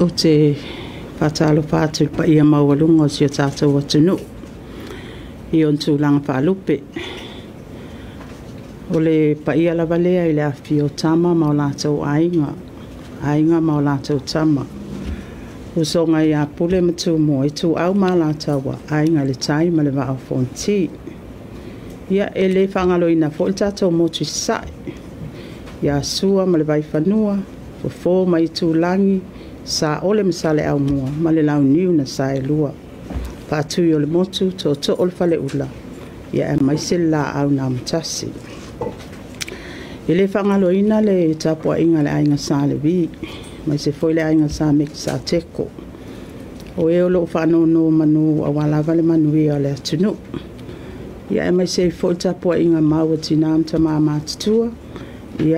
Ou te faatalofa atu i le paia maualuga o si o tatou atunuu i ona tulaga faalupe. O le paia lava lea i le afifio o Tama ma o latou Aiga, Aiga ma o latou Tama, Usoga ia Pule ma Tumua, Ituau ma Alataua, Aiga i le Tai ma le Vaa o Fonoti. Ia, e le faagaloina foi le tatou motu i Sasae, ia Sua ma le Vaifanua, Fofo ma Aitulagi, Saole ma Saleaaumua ma le Launiu na Saelua, Faatui o le Motu, Tootoo o le Faleula, aemaise le Laau na Amotasi. E le faagaloina le tapuaiga a le Aiga Sa Levi, aemaise foi le Aiga Sa Mekisateko, o e o lo o faanonomanu aua lava le manuia o le atunuu. Ia aemaise ai foi le tapuaiga mau a tina ma tama matutua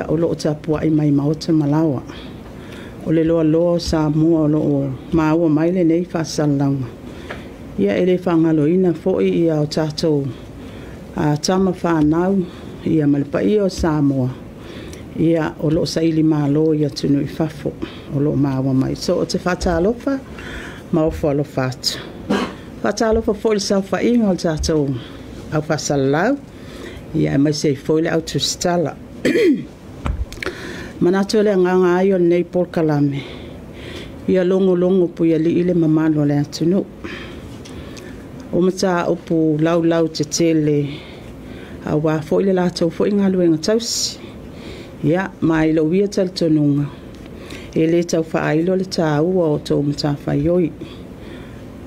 o lo o tapuai mai maota ma laoa. O le loaloa o Samoa o lo o maua mai lenei faasalalauga. Ia e le faagaloina foi o tatou tama fanau ma le paia o Samoa o lo o sailimalo i atunuu i fafo o lo o maua mai. So, ou te faatalofa ma ofo alofa atu. Faatalofa foi i le saofaiga o le tatou au faasalalau, aemaise ai foi le au tusitala. Manatu o le agaga ai o lenei polokalame, ia logologo puialii le mamalu o le atunuu. O mataupu laulautetele aua foi le latou foi galuega tausi. Ia, ma i lou ia talitonuga, e le tau faailo le taua o tou matafaioi.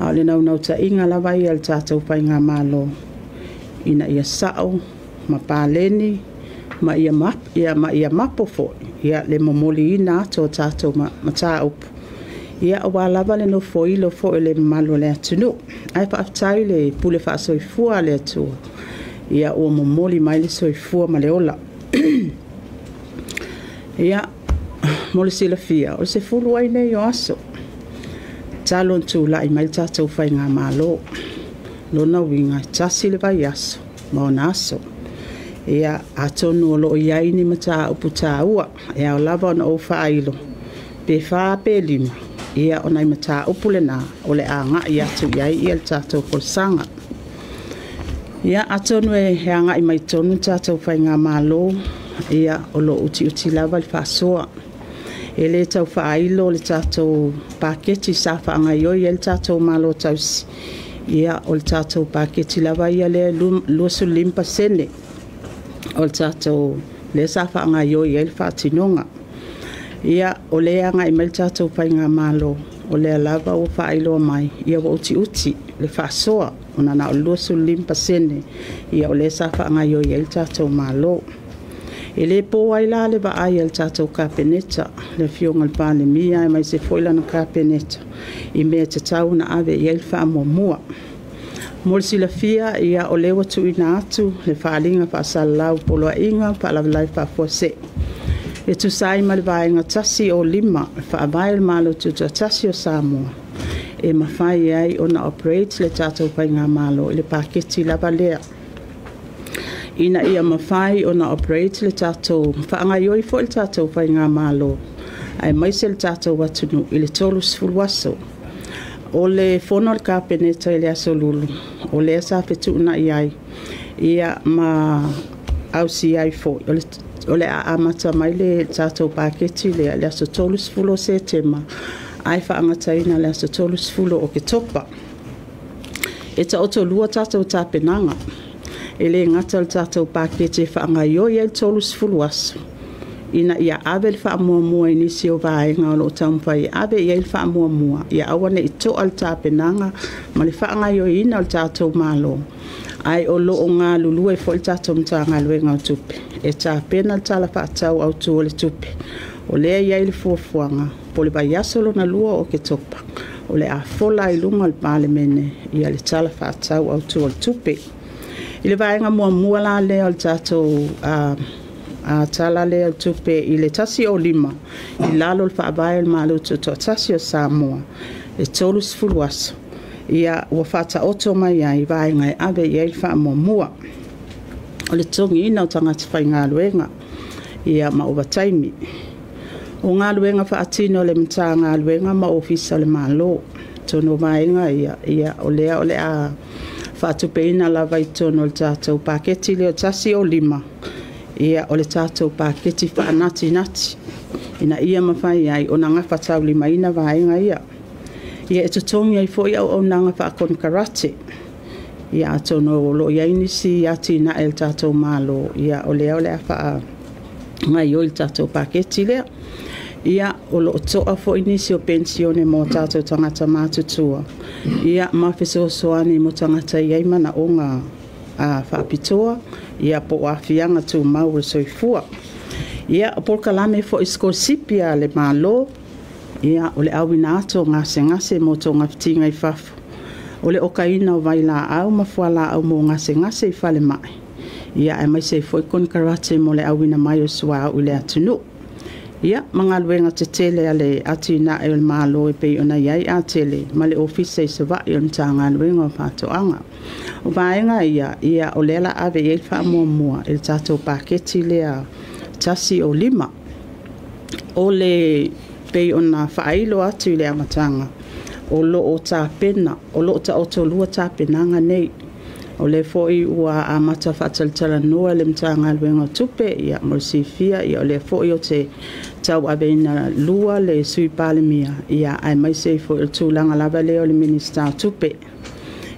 A o le naunautaiga lava ia o le tatou faigamalo, ina ia sao ma paleni ma ia mapo foi le momoliina atu o tatou mataupu, aua lava le nofoilo foi o le mamalu o le atunuu. Ae faafetai i le pule faasoifua a le Atua ua momoli mai le soifua ma le ola. Ia, mo le silafia, o le 10 ai lenei o aso talu ona tulai mai le tatou faigamalo. Lona uiga, e tasi le vaiaso ma ona aso. Ia, atonu o lo o i ai ni mataupu taua e ao lava ona ou faailo, pe 4 pe 5, ia o nai mataupu lena o le a agai atu i ai le tatou folasaga. Ia, atonu e agai mai totonu le tatou faigamalo, ia, o lo o utiuti lava le faasoa. E le tau faailo le tatou paketi sa faagaioi ai le tatou Malo tausi, ia, o le tatou paketi lava ia lea e 25% o le tatou lea sa faagaioi ai le faatinoga. Ia, o lea e agai mai le tatou faigamalo, o lea lava ua faailoa mai, ia ua utiuti le faasoa, ona na o le 25% ia o lea sa faagaioi ai le tatou Malo. E le po ai la le vaai a le tatou Kapeneta, le Afioga i le Palemia aemaise foi lana Kapeneta i mea e tatau ona ave i ai le faamuamua. Mo le silafia, ia, o lea ua tuuina atu le faaaliga faasalalau Poloaiga Faalavelave Faafuasei e tusa ai ma le Vaega 105 Faavae o le Malo Tutoatasi o Samoa, e mafai ai ona operate le tatou faigamalo i le paketi lava lea, ina ia mafai ona operate le tatou faagaioi foi le tatou faigamalo aemaise le tatou atunuu i le 30 aso. O le fono a le Kapeneta i le aso Lulu, o lea sa fetuunai ai ia ma ausia ai foi o le a amata mai le tatou paketi lea i le aso 30 o Setema ae faagataina i le aso 30 o Oketopa. E taotolua tatou tapenaga, e le gata o le tatou paketi e faagaioi ai le 30 aso, ina ia ave le faamuamua i nisi o vaega o lo o taumafai e ave i ai le faamuamua, ia aua ne i toa le tapenaga ma le faagaioiina o le tatou Malo, ae o lo o galulue foi le tatou Matagaluega o Tupe e tapena le Tala Faatatau Autu o le Tupe. O lea e i ai le fuafuaga po o le vaiaso lona lua o Oketopa o le a fola ai i luma o le Palemene le Tala Faatatau Autu o le Tupe. I le vaega muamua la lea o le tatou tala lea o le tupe i le 105 i lalo o le Faavae o le Malo Tutoatasi o Samoa, e 30 aso, ia ua faataoto mai ai vaega e ave i ai le faamuamua. O le totogiina o tagata faigaluega ia ma ovataimi. O galuega faatino a le Matagaluega ma Ofisa o le Malo. Atonu o vaega ia, o lea o le a faatupeina lava i totonu o le tatou paketi lea 105, ia, o le tatou paketi faanatinati ina ia mafai ai ona gafataulimaina vaega ia. Ia, e totogi ai foi auaunaga faakonekarate. Ia, atonu o lo o i ai nisi atinae a le tatou Malo, ia, o lea o le a faagaioi i le tatou paketi lea. Ia, o lo o toa foi nisi o penisione mo tatou tagata matutua, ia, ma fesoasoani mo tagata e i ai manaoga faapitoa, ia, po o aafiaga tumau o le soifua. Ia, o polokalame foi sikolasipi a le Malo, ia, o le auina atu o gasegase mo togafitiga i fafo, o le okaina o vailaau ma fualaau mo gasegase i falemai, ia, aemaise ai foi konekarate mo le auina mai o suauu i le atunuu. Ia, ma galuega tetele a le atinae o le Malo e pei ona i ai Atele ma le Ofisa i Savaii o le Matagaluega o Faatoaga. O vaega ia, ia o lea o le a ave i ai le faamuamua i le tatou paketi lea 105. O le pei ona faailo atu i le amataga, o lo o tapena, o lo o taotolua tapenaga nei. O lea foi ua amata faatalatalanoa le Matagaluega o Tupe, ia mo le silafia, ia o lea foi ou te tauaveina lua le Sui Palemia, ia aemaise ai foi o le tulaga lava lea o le Minisita o Tupe.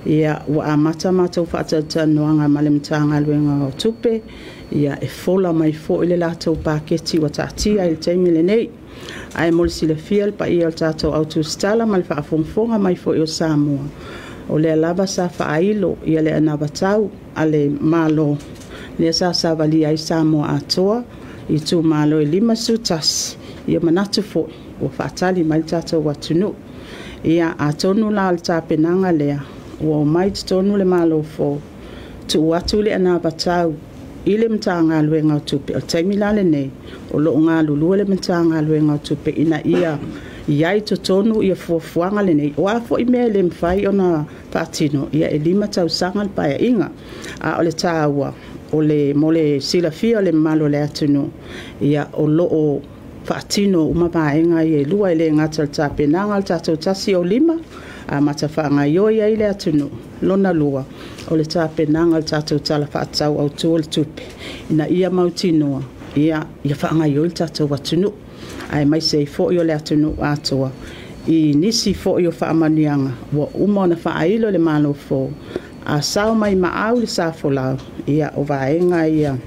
Ia, ua amata matou faatalatalanoaga ma le Matagaluega o Tupe, ia e fola mai foi le latou paketi ua taatia i le taimi lenei. Ae mo le silafia le paia o le tatou au tusitala ma le faafogafoga mai foi o Samoa, o lea lava sa faailo ia le anavatau a le Malo lea sa savalia ai Samoa atoa i itumalo e 51, ia manatu foi ua faatali mai le tatou atunuu. Ia, atonu la o le tapenaga lea ua omai i totonu le Malo fou, tuu atu le anavatau i le Matagaluega o Tupe. O le taimi la lenei, o lo o galulue le Matagaluega o Tupe ina ia i ai i totonu ia fuafuaga lenei. O a foi mea e le mafai ona faatino, ia e 5 tausaga le paeaiga. A o le taua, o le mo le silafia o le mamalu o le atunuu, ia o lo o faatino uma vaega ia e lua, e le gata i le tapenaga o le tatou 105, amata faagaioi ai le atunuu. Lona lua, o le tapenaga o le tatou Tala Faatatau Autu o le Tupe, ina ia mautinoa ia faagaioi le tatou atunuu, aemaise ai foi o le atunuu atoa i nisi foi o faamanuiaga ua uma ona faailo e le Malo fou. A sao mai maau le sa folau, ia o vaega ia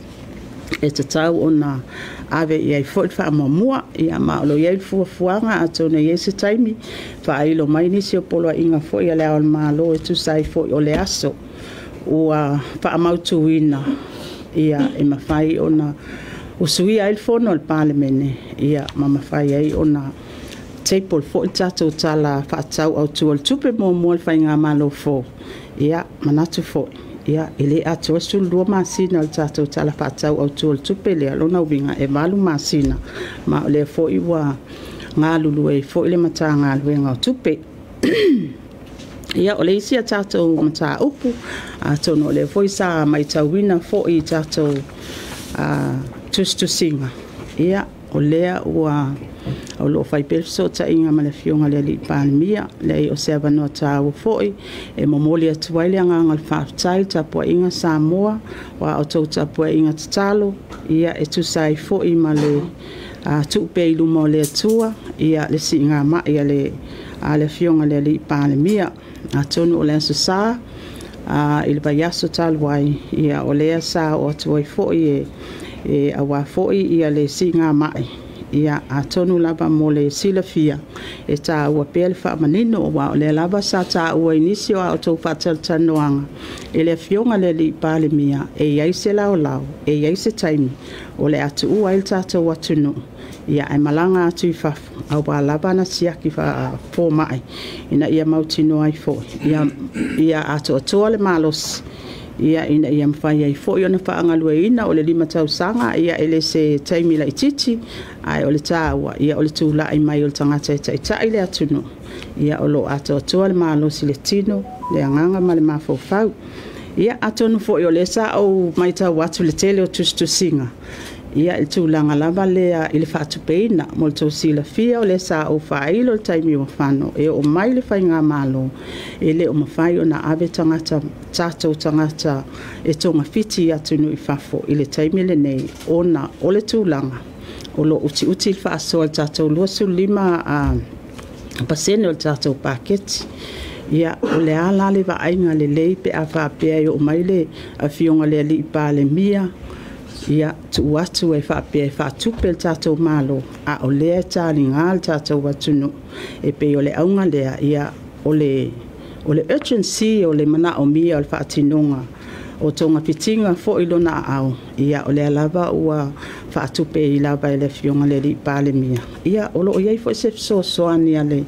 e tatau ona ave i ai foi le faamuamua. Ia, ma o lo o i ai le fuafuaga, atonu e i ai se taimi faailo mai nisi o poloaiga foi a le Ao o le Malo e tusa ai foi o le aso ua faamautuina, ia, e mafai ona usuia ai le fono a le Palemene, ia, ma mafai ai ona table foi le tatou Tala Faatatau Autu o le Tupe muamua o le faigamalo fou. Ia, manatu foi, ia, e le atoa le 12 masina o le tatou Tala Faatatau Autu o le Tupe lea, lona uiga e 8 masina, ma o lea foi ua galulue ai foi le Matagaluega o Tupe. Ia, o le isi a tatou mataupu, atonu o lea foi sa matauina foi i tatou tusitusiga, ia, o lea ua o lo o fai pea le fesootaiga ma le Afioga i le Alii Palemia. Leai, o se avanoa taua foi e momoli atu ai le agaga o le faafetai i le tapuaiga Samoa, o a outou tapuaiga tatalo, ia, e tusa ai foi ma le tuu pea i luma o le Atua, ia, le siigamai a le Afioga i le Alii Palemia. Atonu o le Aso Sa i le vaiaso talu ai, ia, o lea sa oo atu ai foi e aua foi ia le siigamai. Ia, atonu lava mo le silafia, e taua pea le faamanino, aua o lea lava sa taua i nisi o a outou faatalatalanoaga e le Afioga i le Alii Palemia, e i ai se laolao, e i ai se taimi o le a tuua ai le tatou atunuu, ia, ae malaga atu i fafo, aua lava ana siaki faafomai, ina ia mautinoa ai foi ia atoatoa le malosi, ia, ina ia mafai ai foi ona faagalueina. O le 5 tausaga, ia, e le se taimi laitiiti, ae o le taua, ia, o le tulai mai o le tagata e taitai le atunuu, ia, o lo o atoatoa le malosi, le tino, le agaga ma le mafaufau. Ia, atonu foi o lea sa ou matau atu le tele o tusitusiga, Ia, i le tulaga lava lea i le faatupeina, mo le tou silafia o lea sa ou faailo i le taimi ua fano, e oo mai le faigamalo e le o mafai ona ave tagata, tatou tagata e togafiti i atunuu i fafo i le taimi lenei, ona o le tulaga o lo o utiuti le faasoa i le tatou 25% o le tatou paketi. Ia, o le a la le vaaiga lelei pe a faapea e oo mai le Afioga i le Palemia, ia, tuu atu e faapea e faatupe e le tatou Malo, a o lea e taliga le tatou atunuu. E pei o le auga lea, ia, o le urgency o le manaomia o le faatinoga o togafitiga foi i lona aao, ia o lea lava ua faatupe lava e le Afioga i le Palemia. Ia, o lo o i ai foi se fesoasoani a le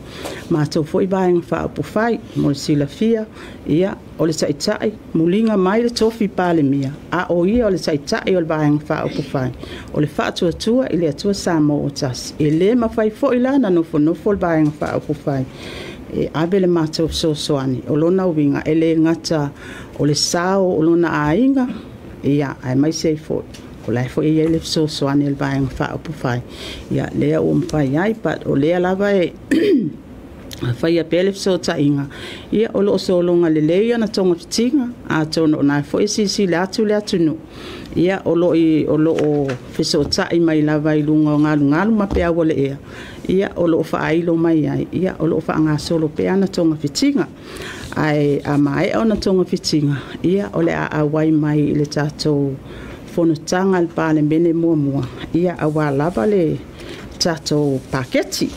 matou foi Vaega Faaupufai. Mo le silafia, ia, o le Taitai, muliga mai le tofi Palemia, a o ia o le Taitai o le Vaega Faaupufai, o le Faatuatua i le Atua Samoa ua Tasi. E le mafai foi la ona nofonofo le Vaega Faaupufai e ave le matou fesoasoani. O lona uiga, e le gata o le sao o lona aiga, ia, aemaise ai foi o la e foi e i ai le fesoasoani a le Vaega Faaupufai, ia, lea ua mafai ai. But o lea lava e faia pea le fesootaiga, ia o lo o sologa lelei ona togafitiga, atonu o lena foi e silasila atu le atunuu, ia o lo o fesootai mai lava i luga o galugalu ma peau o le ea, ia o lo o faailo mai ai, ia o lo o faagasolo pea ana togafitiga. Ae a maea ona togafitiga, ia o le a auai mai i le tatou fonotaga a le Palemene muamua, ia aua lava le tatou paketi.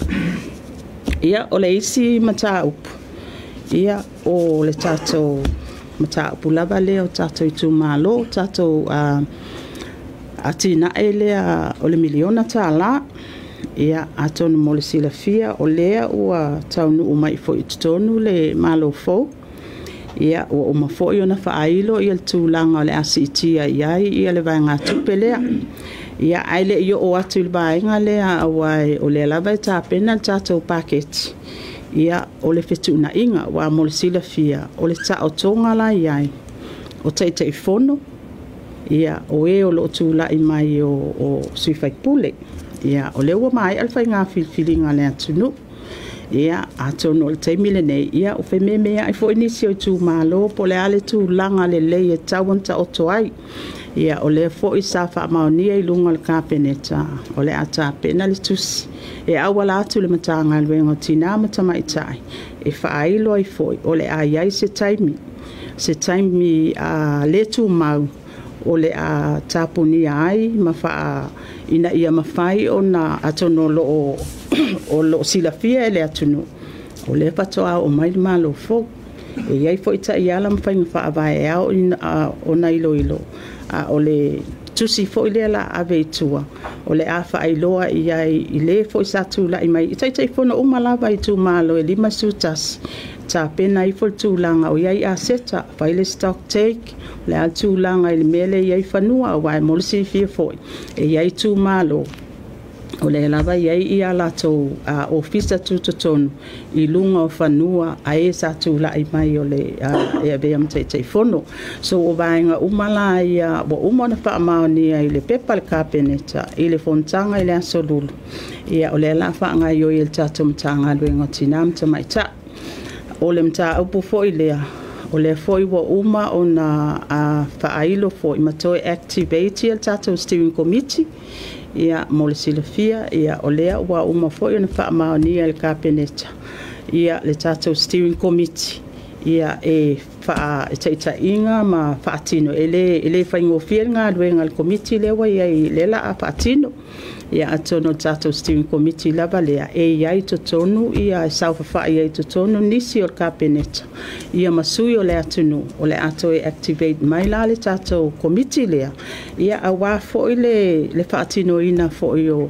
Ia, o le isi mataupu, ia, o le tatou mataupu lava lea o tatou itumalo, tatou atinae lea o le $1 miliona. Ia, atonu mo le silafia, o lea ua taunuu mai foi i totonu le Malo fou, ia, ua uma foi ona faailo le tulaga o le a siitia i ai le vaegatupe lea. Ia, ae le i oo atu i le vaega lea, aua o lea lava e tapena le tatou paketi, ia, o le fetuunaiga. Aua mo le silafia, o le taotoga la i ai o Taitaifono, ia, o e o lo o tulai mai o sui usufono. Ia, o lea ua maea le faiga filifiliga a le atunuu. Ia, atonu o le taimi lenei, ia, ua fememeai foi nisi o itumalo po o le a le tulaga lelei e tatau ona taoto ai. Ia, o lea foi sa faamaonia i luga o le Kapeneta, o le a tapena le tusi e auala atu i le Matagaluega o Tina ma Tamaitai, e faailo ai foi o le a i ai se taimi, se taimi le tumau o le a tapunia ai ma ina ia mafai ona, atonu o lo o silafia e le atunuu, o lea faatoa oo mai le Malo fou. E i ai foi taiala ma faiga faavae e ao ona iloilo, a o le tusi foi lea la ave i tua, o le a faailoa i ai i le foi sa tulai mai i Taitaifono uma lava i itumalo e 51, tapena ifo le tulaga o i ai aseta, fai le stock take, o le a le tulaga i le mea lea e i ai fanua, aua mo le silafia foi, e i ai itumalo o lea lava e i ai ia latou ofisa tutotonu i luga o fanua a e sa tulai mai o le e avea ma Taitaifono. So o vaega uma la ia ua uma ona faamaonia i le pepa a le Kapeneta i le fonotaga i le aso Lulu, ia o lea la faagaioi e le tatou Matagaluega o Tina ma Tamaitai. O le mataupu foi lea, o lea foi ua uma ona faailo foi ma toe activate le tatou steering committee. Ia, mo le silafia, ia, o lea ua uma foi ona faamaonia e le Kapeneta ia le tatou steering committee, ia, e taitaiga ma faatino. E le faigofie le galuega a le komiti lea ua i ai, lea la a faatino. Ia, atonu o le tatou steering committee lava lea e i ai totonu, ia, e saofafai ai totonu nisi o le Kapeneta, ia, ma sui o le atunuu. O le a toe activate mai la le tatou komiti lea, ia, aua foi le faatinoina foi o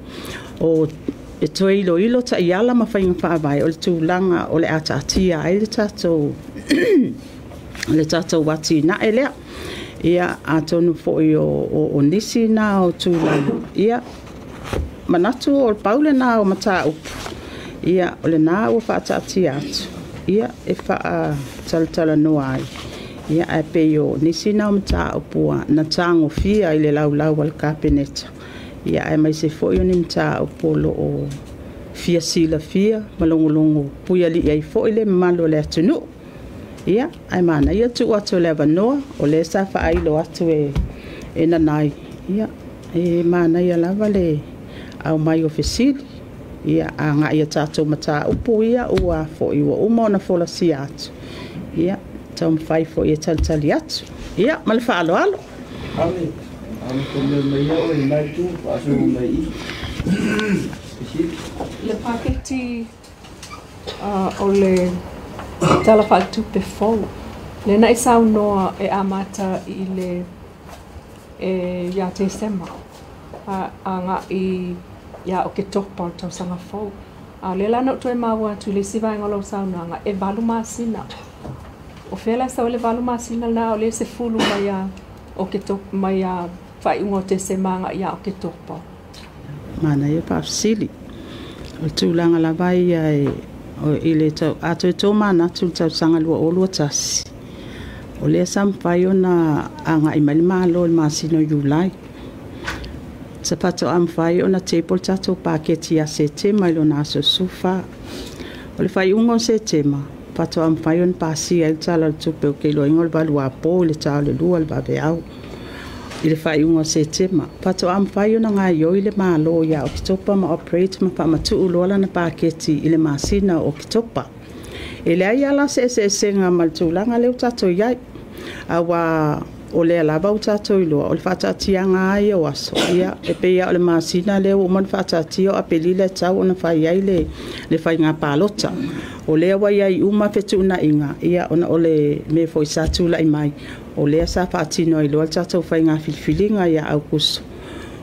e toe iloilo taiala ma faiga faavae o le tulaga o le a taatia ai le tatou atinae lea. Ia, atonu foi o nisi na o tulaga, ia, manatu o le pau lena o mataupu, ia, o lena ua faataatia atu, ia, e faatalatalanoa ai. Ia, ae pei o nisi na o mataupu na tagofia i le laulau a le Kapeneta. Ia aemaise foi o ni mataupu o lo o fia silafia ma logologo puialii ai foi le mamalu o le atunuu. Ia, ae manaia le tuu atu o le avanoa, o lea sa faailo atu e Nanai, ia, e manaia lava le aumai o fesili, ia, agai i tatou mataupu ia ua foi ua uma ona folasia atu, ia, taumafai foi e talitali atu. Ia, ma le faaaloalo. Le paketi o le Tala Faaletupe fou, lea na e saunoa e amata i le ia Tesema agai ia Oketopa o le tausaga fou. A o lea la na ou toe maua atu i le isi vaega o lau saunoaga, e 8 masina. O fea la e sau ai le 8 masina lena, o lea e 10 mai ia Oketopa, mai ia faaiuga o Tesema agai ia Oketopa? Manaia faafesili. O le tulaga lava ia i le tau, a toe tō manatu i le tausaga 2021, o lea sa mafai ona agai mai le Malo i le masina o Iulai. Sa faatoa mafai ona table le tatou paketi ia Setema i lona aso 14. O le faaiuga o Setema, faatoa mafai ona pasia ai le Tala o le Tupe o ke iloaina o le 8 apo i le ta o le 2 le vaveao. I le faaiuga o Setema, faatoa mafai ona gaioi le Malo ia Oketopa ma operate ma faamatuu loa lana paketi i le masina o Oketopa. E leai lava se eseesega ma le tulaga lea ua tatou i ai. Aua o lea lava ua tatou iloa, o le faataatiaga lava ia o aso, ia, e pei lava o le masina lea ua uma ona faataatia o Aperila e tatau ona fai ai le faiga palota. O lea ua i ai uma fetuunaiga, ia, ona o le mea foi sa tulai mai, o lea sa faatino ai loa le tatou faiga filifiliga ia Aukuso.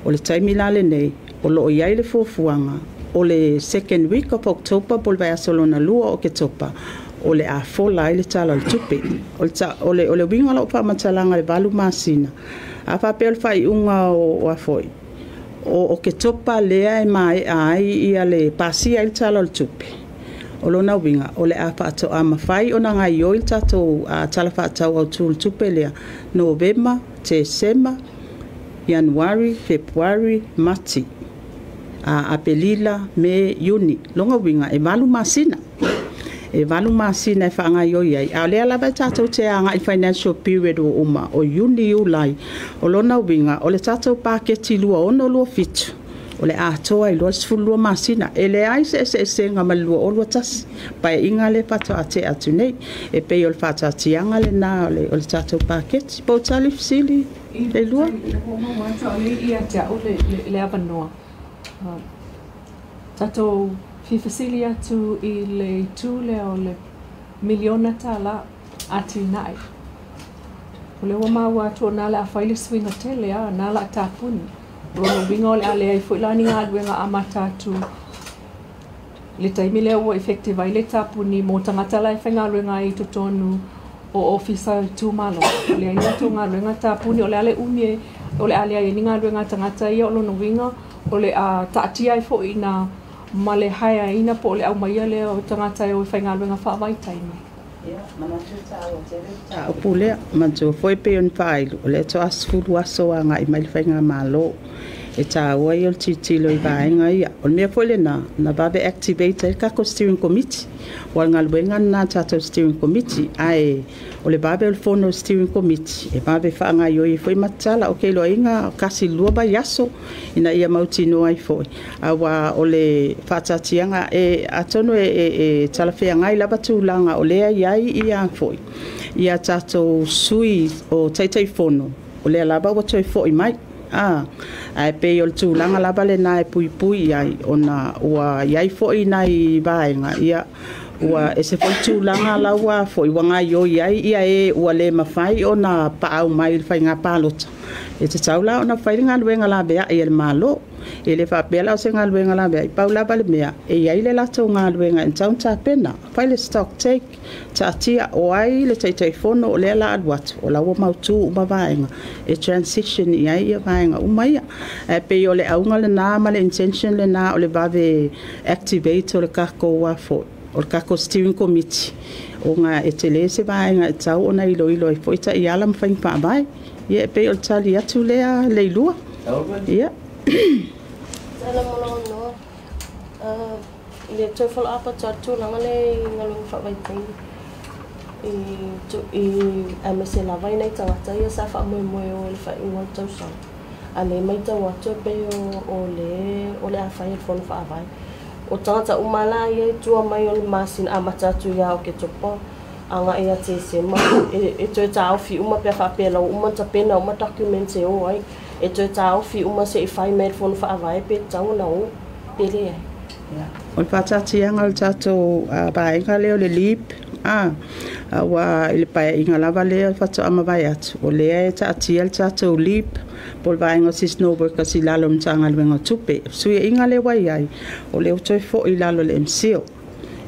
O le taimi la lenei, o lo o i ai le fuafuaga, o le second week of October po o le vaiaso lona lua o Oketopa, o le a fola ai le Tala o le Tupe. O le uiga o lau faamatalaga i le 8 masina, a faapea o le faaiuga o afoi, o Oketopa lea e maea ai ia le pasia ai le Tala o le Tupe, o lona uiga, o le a faatoa mafai ona gaioi le tatou Tala Faatatau Autu o le Tupe lea, Novema, Tesema, Ianuari, Fepuari, Mati, Aperila, Me, Iuni. Lona uiga, e 8 masina. E 8 masina e faagaioi ai. A o lea lava e tatou te agai financial period ua uma, o Iuni, Iulai. O lona uiga, o le tatou paketi 2026, o le atoa i 22 masina. E leai se eseesega ma le 2021. Paeaiga lea faatoa tea atu nei. E pei o le faataatiaga lena o le tatou paketi. Po o tali fesili le lua? Ua maua atu a o lea ia te au le avanoa. Tatou fifesili atu i le itu lea o le miliona tala atinae. O lea ua maua atu o nā le a fai le suiga tele a, nā la a tapuni. O lona uiga o le a leai foi la ni galuega amata atu le taimi lea ua effective ai le tapuni mo tagata la e faigaluega ai i totonu o ofisa itumalo. O leai ni latou galuega tapuni, o le a le umi e o le a leai ai ni galuega a tagata ia. O lona uiga o le a taatia ai foi ina ma le haeaina po o le aumaia lea o tagata e o e faigaluega faavaitaimi. Ia, manatu e taua tele le mataupu lea. Manatua foi pei ona faailo, o lea faatoa 10 aso agai mai le faigamalo. E taua ia o le tilotilo i vaega ia. O le mea foi lena, na vave activate ai le tatou steering committee. Aua o le galuega lena a le tatou steering committee. Ae o le vave o le fono o le steering committee, e vave faagaioi ai foi matatala. Ou te iloaina 1 i le 2 vaiaso ina ia mautinoa ai foi. Aua o le faataatiaga, e atonu e talafeagai lava tulaga o lea i ai ia foi ia tatou sui o Taitaifono, o lea lava ua toe foi mai. Ae pei o le tulaga lava lena e puipui i ai, ona ua i ai foi nai vaega, ia, ua ese foi tulaga la ua foi ua gaioi ai ia e ua le mafai ona paau mai i le faiga palota. E tatau la ona fai le galuega laveai a le Malo. E le faapea la o se galuega laveai, pau lava le mea e i ai le latou galuega e tatau ona tapena, fai le stock take, taatia o ai le Taitaifono o lea la alu atu, o la ua mautu uma vaega e transition i ai ia vaega uma ia. Ae pei o le auga lena ma le intention lena o le vave activate o le tatou foi o le tatou steering committee, ona e tele se vaega e tatau ona iloilo ai foi taiala ma faiga faavae. Ia, e pei o le tali atu lea, Leilua. Ia. Sala mo no le toe follow up atu a tulaga le i galuega faavaitaimi i aemaise lava i nai tagata ia sa faamoemoe o i le faaiuga o le tausaga a lē matau atu e pei o le o le a fai e le fono faavae o tagata uma la ia i tua mai o le masina amata atu ia Oketopa agai ia Tesema e toe taofi uma pe a faapea la ua uma ona tapena uma documents e o ai e toe taofi uma seʻi fai mai e le fono faavae pe tatau ona o pe leai. O le faataatiaga o le tatou vaega lea o le LEAP, ua i le paeaiga lava lea faatoa mavae atu, o lea e taatia le tatou LEAP po o le vaega o seasonal workers i lalo o le Matagaluega o Tupe. Fesuiaiga lea ua i ai, o lea ua toe foi i lalo o le MCIL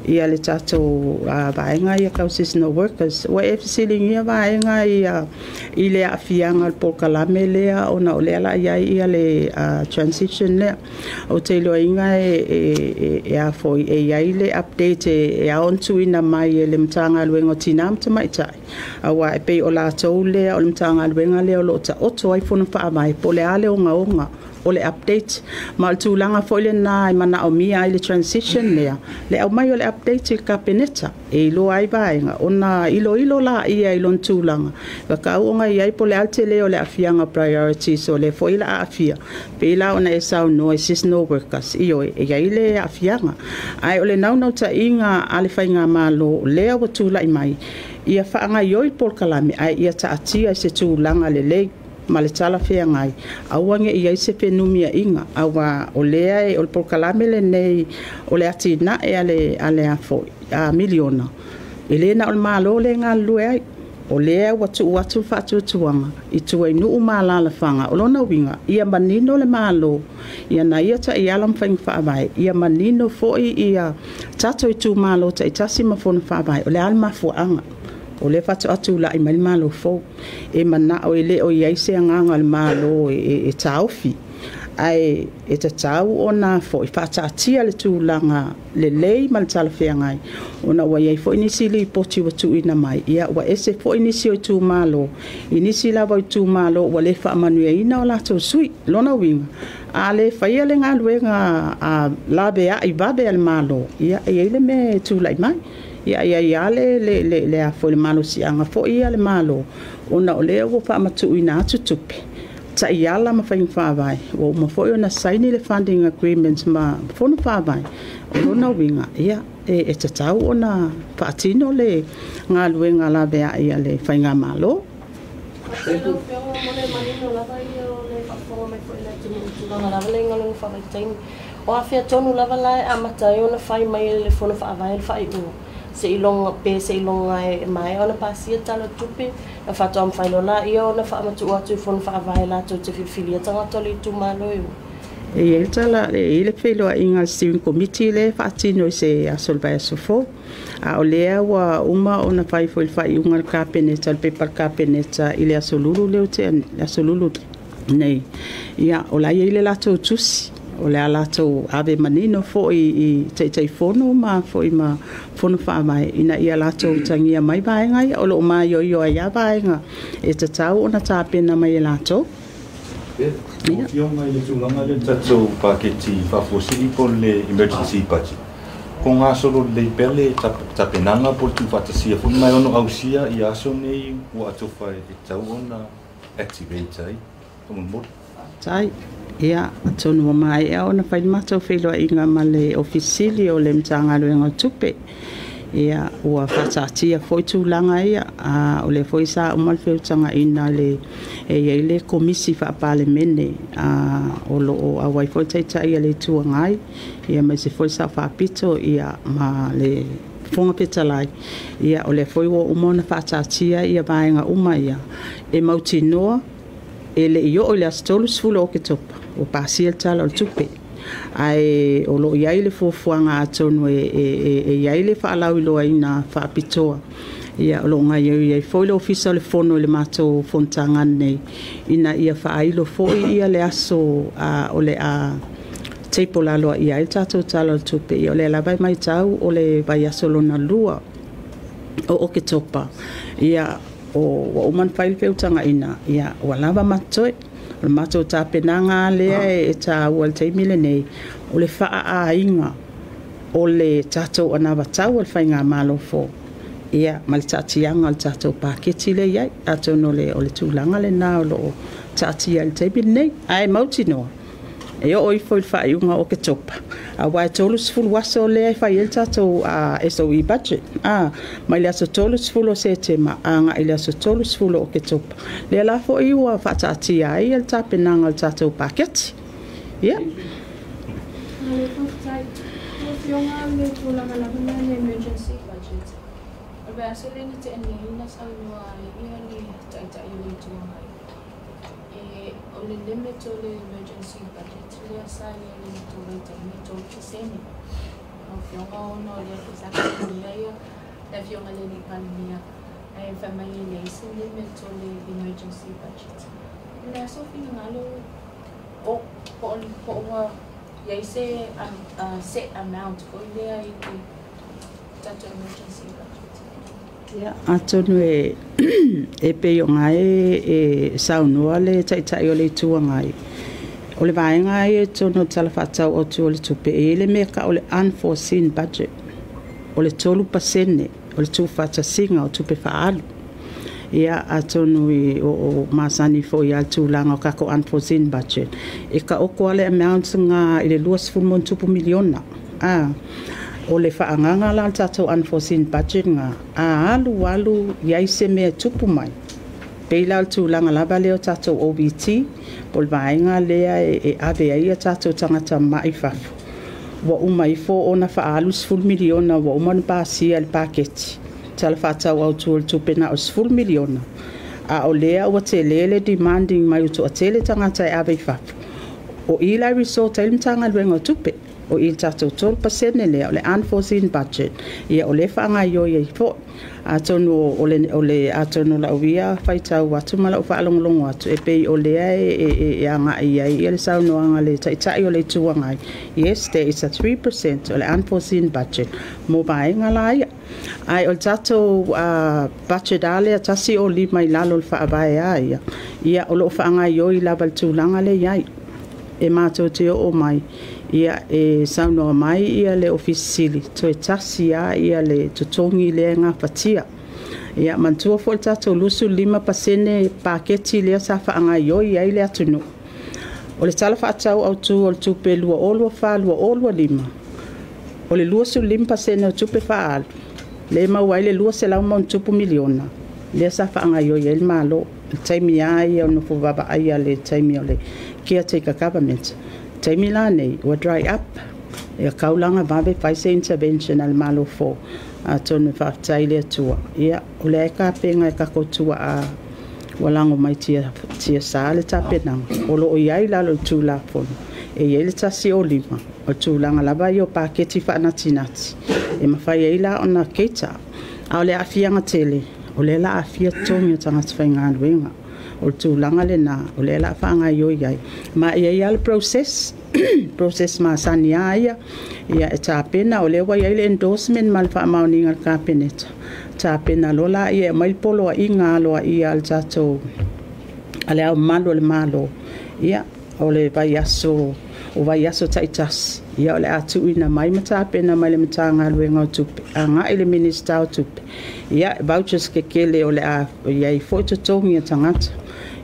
ia le tatou vaega ia tau seasonal workers. Ua e fesiligia vaega ia i le aafiaga o le polokalame lea ona o lea la i ai ia le transition lea. Ou te iloaina e a foi e i ai le update e ao ona tuuina mai e le Matagaluega o Tina ma Tamaitai, aua e pei o latou lea o le Matagaluega lea o lo o taoto ai fono faavae po o le a le ogaoga o le update ma o le tulaga foi lena e manaomia ai le transition lea, le aumai o le update i le Kapeneta e iloa ai vaega ona iloilo laia i lona tulaga tatau ona i ai po o le a le tele o le aafiaga priorities o lea foi la aafia pei la ona e saunoa i seasonal workers. Ioe, e i ai le aafiaga, ae o le naunautaiga a le faigamalo lea ua tulai mai ia faagaioi le polokalame ae ia taatia i se tulaga lelei ma le talafeagai, aua ne i ai se fenumiaiga, aua o lea o le polokalame lenei o le atinae a le afoi a miliona e le na o le Malo le galulue ai. O lea ua tuu atu le faatuatuaga i tua i nuu ma alalafaga. O lona uiga ia manino le Malo ia na ia taiala ma faiga faavae, ia manino foi ia tatou itumalo taitasi ma fono faavae o le a le mafuaaga o lea faatoa tulai mai le Malo fou e manao e le o i ai se agaga o le Malo e taofi, ae e tatau ona foi faataatia le tulaga lelei ma le talafeagai ona ua i ai foi nisi lipoti ua tuuina mai. Ia ua ese foi nisi o itumalo i nisi lava o itumalo ua le faamanuiaina o latou sui. Lona uiga a le faia le galuega a laveai vave a le Malo, ia e i ai le mea e tulai mai. Ia e i ai le a foi le malosiaga foi ia le Malo ona o lea ua faamatuuina atu tupe taiala ma faiga faavae ua uma foi ona saini le funding agreement ma fono faavae. O lona uiga ia e tatau ona faatino le galuega laveai a le faigamalo. Lau Afioga mo le manino lava ia o le faafofoga mai foi i le atunuu i tulaga lava le i galuega faavaitaimi o afea tonu lava la e amata ai ona fai mai e le fono faavae le faaiuga seiloga pe seiloga e maea ona pasia tala o tupe na faatoa mafai loa laia ona faamatuu atu i fono faavae latou te filifilia tagata o le itumalo e o. E i ai le tala e i ai le feiloaiga a le steering committee lea e faatino i se aso o le vaiaso fou, a o lea ua uma ona fai foi le faaiuga a le Kapeneta, le pepa a le Kapeneta i le aso Lulu lea ua tea, le aso Lulu nei. Ia o la e i ai le latou tusi o le a latou ave manino foi i Taitaifono ma foi ma fono faavae ina ia latou utagia mai vaega ia o lo o maioio ai lava vaega e tatau ona tapena mai e latou. Lau Afioga i le tulaga lea i le tatou paketi faafuasili po o le emergency budget, po o gasolo lelei pea le tapenaga po o le tuufaatasia foi ma e ono ausia ia aso nei ua atofa e tatau ona activate ai faamolemole. Tai. Ia, atonu ua maea ona fai le matou feiloaiga ma le Ofisa Sili o le Matagaluega o Tupe. Ia, ua faataatia foi tulaga ia, o lea foi sa uma le feutagaina le e i ai le komisi faapalemene o lo o auai foi le Taitai a le Itu Agai, ia aemaise foi le Sao Faapito ia ma le Fofoga Fetalai. Ia, o lea foi ua uma ona faataatia ia vaega uma ia e mautinoa e le i oo i le aso 30 o Oketopa ua pasia le Tala o le Tupe. Ae o lo o i ai le fuafuaga atonu e i ai le faalauiloaina faapitoa. Ia o lo o gaoioi ai foi le Ofisa o le Fono i le matou fonotaga nei ina ia faailo foi ia le aso o le a table aloaia ai le tatou Tala o le Tupe. Ia o lea lava e matau o le vaiaso lona lua o Oketopa. Ia ua uma ona fai le feutagaina, ia ua lava ma totoe. O le matou tapenaga lea e tāua i le taimi lenei, o le faaaiga o le tatou anavatau o le faigamalo fou, ia ma le taatiaga o le tatou paketi lea e i ai. Atonu o le tulaga lena o lo o taatia i le taimi lenei. Ae mautinoa, e oo ifo i le faaiuga o Oketopa, aua e 30 aso lea e fai ai le tatou SOE budget. Mai le aso 30 o Setema agai i le aso 30 o Oketopa. Lea la foi ua faataatia ai le tapenaga o le tatou paketi. Ia. Le faafetai. Lau Afioga le tulaga lava lea le emergency budget. O le vaiaso lea na tea nei na saunoa ai ia le Taitai o le Itu Agai. E o le limit o le emergency budget lea sa i ai i le matou vaitaimi e 3%. Lau Afioga ona o lea foi sa fesiligia ia le Afioga i le Alii Palemia ae fai mai e leai se limit o le emergency budget. O le a sou finagalo po o ua i ai se set amount foi lea i le tatou emergency budget? Ia, atonu e pei ona e saunoa le Taitai o le Itu Agai, o le vaega ia i totonu o le Tala Faatatau Autu o le Tupe, e i ai le mea e tau o le unforeseen budget, o le 3% o le tuufaatasiga o tupe faaalu. Ia, atonu o masani foi lava le tulaga o tatou unforeseen budget, e taoto lava le amount lena i le $20+ miliona. O le faaagaga la o le tatou unforeseen budget lena, a alu alu i ai se mea e tupu mai, pei la o le tulaga lava lea o tatou OVT, po o le vaega lea e ave ai a tatou tagata mai fafo, ua uma ifo ona faaalu $10 miliona ua uma ona pasia i le paketi, Tala Faatatau Autu o le Tupe na o le $10 miliona, a o lea ua tele le demanding mai ua toatele tagata e ave i fafo. O i la e resort ai le Matagaluega o Tupe, o i le tatou 3% lea o le unforeseen budget, ia o lea e faagaoioi ai foi. Atonu o le atonu o lau ia faitau atu ma lau faalogologo atu, e pei o lea e agai ai le saunoaga a le Taitai o le Itu Agai. Yes, there is a 3% o le unforeseen budget mo vaega la ia. Ae o le tatou budget a lea 105 i lalo o le faavae a ia, ia o lo o faagaoioi lava le tulaga lea i ai. E matou te oo mai, ia e saunoa mai ia le Ofisa Sili, toe tasi lava ia le totogi lea e gafatia. Ia manatua foi le tatou 25% paketi lea sa faagaoioi ai le atunuu. O le Tala Faatatau Autu o le Tupe 2024/2025, o le 25% o tupe faaalu, lea e maua ai le $200+ miliona, lea sa faagaoioi ai le Malo. Le taimi lava ia o nofo vaavaaia le taimi o le caretaker government. Taimi la nei, ua dry up. E kaulaga vave fai se intervention a le Malo fou. Atonu e faafetai i le Atua. Ia, o lea e tapena e tatou tuaa ua lago mai tia sa le tapenaga. O lo o i ai lalo i le Tulafono. E i ai le 105, o le tulaga lava ia o paketi faanatinati. E mafai ai la ona cater. A o le aafiaga tele, o lea la aafia totogi o tagata faigaluega. O le tulaga lena, o lea la faagaoioi ai. Ma e i ai lava le process, process masani lava ia, ia e tapena, o lea ua i ai le endorsement ma le faamaoniga a le Kapeneta. Tapena loa la ia e aumai le poloaiga aloaia a le tatou, a le Ao Mamalu o le Malo, ia, o le vaiaso, o vaiaso taitasi, ia o le a tuuina mai ma tapena mai le Matagaluega o Tupe, agai i le Minisita o Tupe, ia vouchers kekele o le a i ai foi totogi o tagata,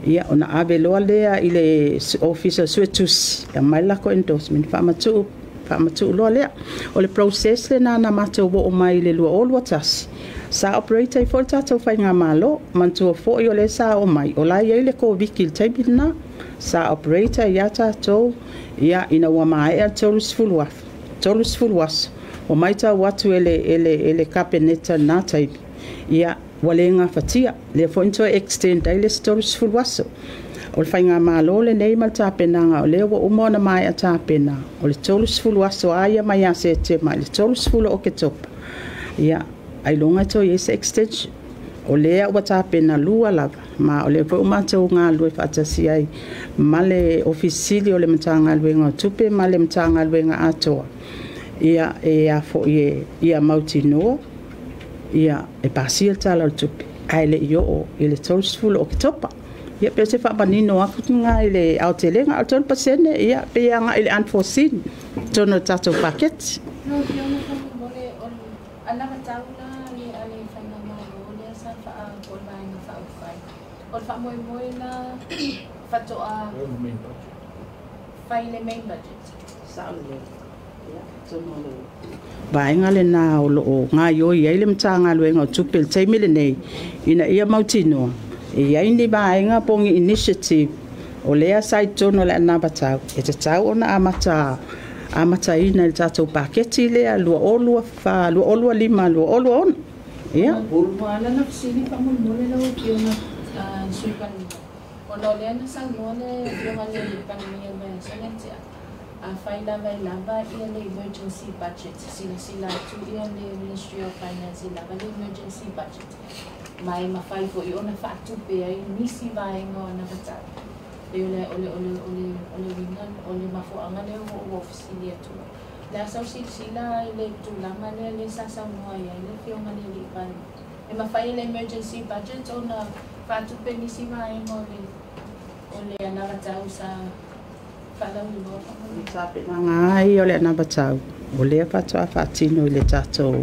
ia ona ave loa lea i le Ofisa o Suetusi, e aumai le latou endorsement, faamatuu loa lea. O le process lena na matou oo mai i le 2021, sa operate ai foi le tatou faigamalo, manatua foi o lea sa oo mai, o la e i ai le Koviti i le taimi lena, sa operate ai lava tatou, ia ina ua maea le 30 aso, ua matau atu e le Kapeneta i lena taimi, ia ua le gafatia, lea foi na toe extend ai le isi 30 aso. O le faigamalo lenei ma le tapenaga o lea ua uma ona maea tapena, o le 30 aso a ia mai ia Setema i le 30 o Oketopa, ia ailoga e toe i ai se extension. O lea ua tapena lua lava, ma o lea foi ua matou galulue faatasi ai ma le Ofisa Sili o le Matagaluega o Tupe ma le Matagaluega atoa, ia e a foi e ia mautinoa, ia e pasia le Tala o le Tupe, ae le i oo i le 30 o Oketopa. Ia pe se faamanino aku tuga i le aotelega o le 3% ia pe agai i le unforeseen totonu o le tatou paketi. Lau Afioga faamolemole o le anavatau la le a le faigamalo lea sa faa po o le vaega faaupufai o le faamoemoe la faatoa fai le main budget. Sao lelei. Ia, atonu o le vaega lena o loo gaioi ai le Matagaluega o Tupe i le taimi lenei ina ia mautinoa e i ai ni vaega po o ni initiative o lea sa i totonu o le anavatau e tatau ona amataina i le tatou paketi lea 2024 2025 2026. Ia. Ua ala ona fesili faamolemole lau Afioga Sui Palemia ona o lea na saunoa le Afioga i le Palemia i le vaiaso lea na tea afai lava e lava ia le emergency budget silasila atu ia le Ministry of Finance e lava le emergency budget ma e mafai foi ona faatupe ai nisi vaega o anavatau. Pei o le o le o le o le o le uiga o le mafuaaga lea ua ou fesili atu ai. Le a sau silasila i le tulaga lea lea sa saunoa ai le Afioga i le Alii Palemia. E mafai e le emergency budget ona faatupe nisi vaega o le anavatau sa faalauiloa faamolemole. Tapenaga ai o le anavatau o lea faatoa faatino i le tatou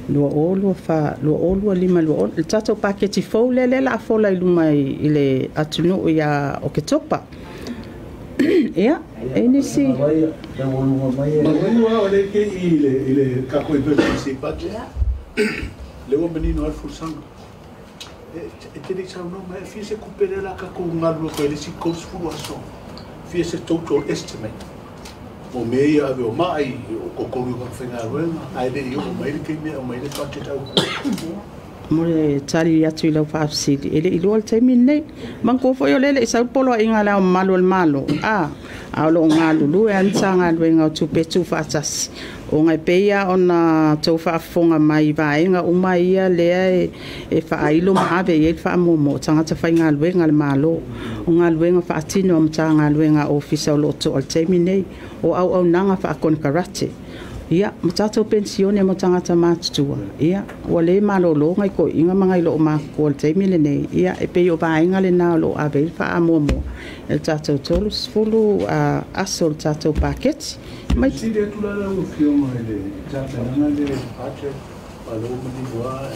2024 2025 20 le tatou paketi fou lea lea o le a fola i luma i le atunuu ia Oketopa. Ia, e nisi. Manu o le ke i le tatou emergency budget. Le ua manino ai le folasaga. E te le i saunoa mai, e fia se tupe lea la tatou galulue koe le isi 30 aso. Fia se total estimate. Mo mea ia ave o mai, o kokolu i faigaluega, ae le i oo mai le taimi e aumai le budget au. Mo le tali atu i lau faafesili, e le i lua le taimi lenei. Manatua foi o lea e le i sau le poloaiga a le Ao Mamalu o le Malo, a o loo galulue a le Matagaluega o Tupe Tuufaatasi ona e pei lava ona tou faafofoga mai i vaega uma ia lea e faailo ma ave i ai le faamuamua o tagata faigaluega a le Malo. O galuega faatino a Matagaluega ofisa o loo toa i le taimi nei, o auaunaga faakonekarate, ia ma tatou penisione mo tagata matutua. Ia, ua le malolo nai toeaiina ma nai loo matutua i le taimi lenei. Ia, e pei o vaega lena o loo ave ai le faamuamua e le tatou 30 aso o le tatou paketi. Mai Sili atu la lau Afioga i le tapenaga lea i le budget, a lea ua manino lava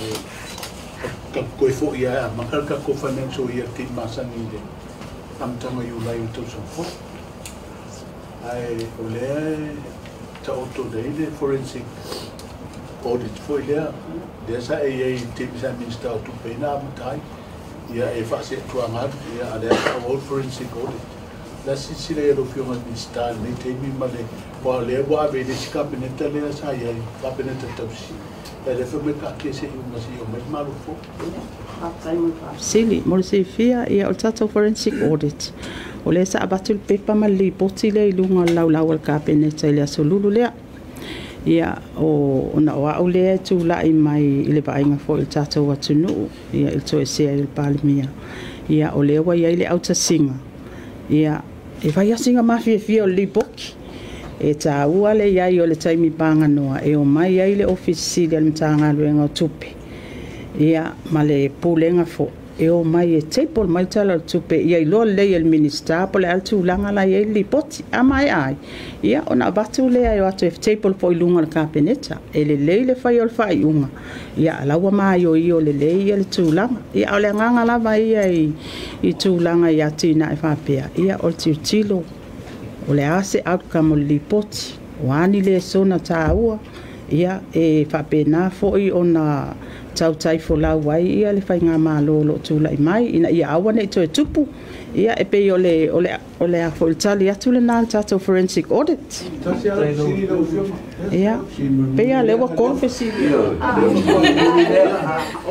e koe foi ae amata le tatou financial year te i masani i le amataga Iulai o le tausaga fou. Ae o lea e taoto nei le forensic audit foi lea, lea sa e i ai i le taimi sa Minista o Tupe ai na amata ai. Ia e faaseatuaga atu, ia a lea sa auau le forensic audit. La silasila i lau Afioga i le Minista i lenei taimi ma le aua o lea ua ave i le isi kapeneta lea sa i ai, kapeneta tausi. E lea foi mai taatia se i uma seia omai le Malo fou. Faafesili mo le silafia, ia o le tatou forensic audit o lea sa avatu le pepa ma le lipoti lea i luga o le laulau a le Kapeneta i le aso Lulu lea. Ia, o ona o au lea e tulai mai i le vaaiga foi i le tatou atunuu, ia i le toesea i le Palemia. Ia, o lea ua i ai le autasiga, ia e fai asiga mafiafia o le lipoti. E taua le i ai o le taimi paganoa e omai ai le Ofisa Sili o le Matagaluega o Tupe, ia ma le Pulega foi e omai e table mai le Tala o le Tupe ia iloa lelei e le Minisita po o le a le tulaga la e i ai le lipoti. A maea ai, ia ona avatu lea e o atu e table foi i luga o le Kapeneta. E lelei le fai o le faaiuga, ia la ua maioio lelei ia le tulaga. Ia, a o le agaga lava ia i tulaga i atinae faapea, ia o le tilotilo o le a se outcome o le lipoti, o a ni lesona taua, ia e faapena foi ona tautai folau ai ia le faigamalo o loo tulai mai ina ia aua nei toe tupu. Ia e pei o le a foi le tali atu lena le tatou forensic audit. Tasi lava fesili lau Afioga. Ia, pei a lea ua tolu fesili.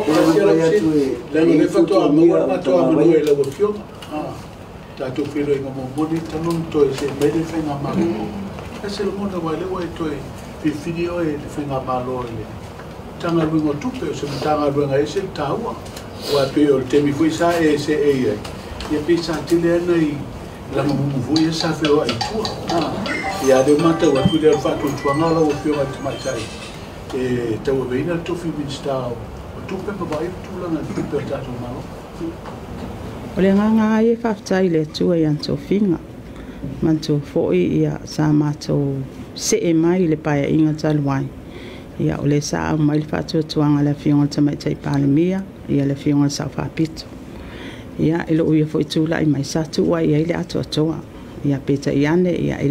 Tasi lava fesili. Leaga o lea faatoa maua le matou avanoa i lau Afioga. Tatou feiloaiga muamua nei talu ona toe see mai le faigamalo. E se lagona aua lea ua e toe filifili oe i le faigamalo i le Matagaluega o Tupe, o se Matagaluega e ese le taua. Aua e pei o le taimi foi sa e seei ai, ia pei sa tele lava nai lagamumu foi ia sa feoai i tua. Ia a lea ua matau atu lea o le faatuatuaga o lau Afioga i le Tamaitai e tauaveina le tofi Minisita o Tupe ma vaai le tulaga i tupe a le tatou Malo. O le agaga lava ia e faafetai i le Atua i ana tofiga. Manatua foi ia sa matou see mai i le Paeaiga talu ai, ia o lea sa aumai le faatuatuaga a le Afioga i le Tamaitai Palemia, ia le Afioga i le Sao Faapito. Ia i lou ia foi tulai mai, sa tuu lava i ai le atoatoa. Ia peitai ane e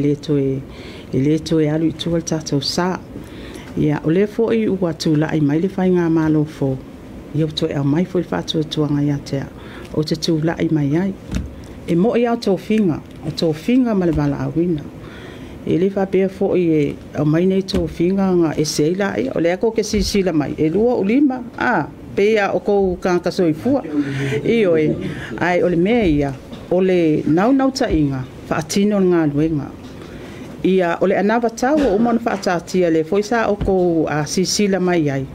le toe alu i tua le tatou sa. Ia o lea foi ua tulai mai le faigamalo fou, ia ua toe aumai foi le faatuatuaga ia te au ou te tulai mai ai. E moi lava o tofiga, o tofiga ma le valaauina. E le faapea foi e aumai nei tofiga ona ese ai laia. O lea tou te silasila mai, e 2 ou lima, pei lava o outou tagata soifua. Ioe, ae o le mea ia, o le naunautaiga, faatino le galuega. Ia, o le anavatau ua uma ona faataatia, lea foi sa outou silasila mai ai,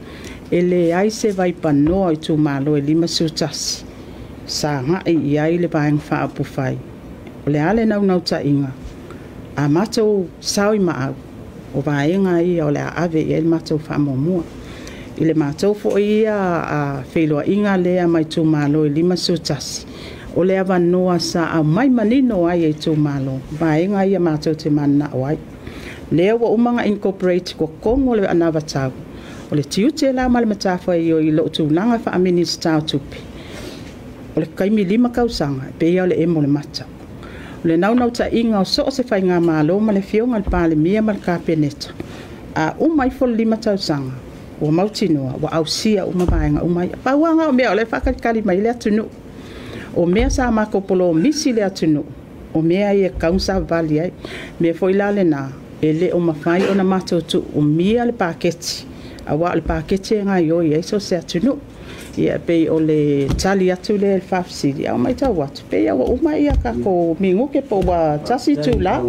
e leai se vaipanoa o itumalo e 51 sa agai i ai le Vaega Faaupufai. O le a le naunautaiga, a matou sao i maau, o vaega ia o le a ave i ai le matou faamuamua. I le matou foi ia feiloaiga lea ma itumalo e 51, o le avanoa sa aumai manino ai e itumalo, vaega ia matou te mananao ai. Lea ua uma ona incorporate i totonu o le anavatau, o le tiute la ma le matafaioi i lou tulaga faa-Minisita o Tupe, o le taimi 5 tausaga, e pei lava o le emo o le mata. O le naunautaiga o so o se faigamalo ma le Afioga i le Palemia ma le Kapeneta, a uma ifo le 5 tausaga, ua mautinoa ua ausia uma vaega uma ia. Pau lava na o mea o lea e faatalitali mai ai le atunuu. O mea sa matou polomisi le atunuu, o mea ia e tatau ona savavali ai. Mea foi la lena, e le o mafai ona matou tuumia le paketi, aua o le paketi e gaoioi ai so o se atunuu. Ia pei o le tali atu lea i le faafesili, a o matau atu, pei lava ua uma ia tatou minute po ua 1 itula.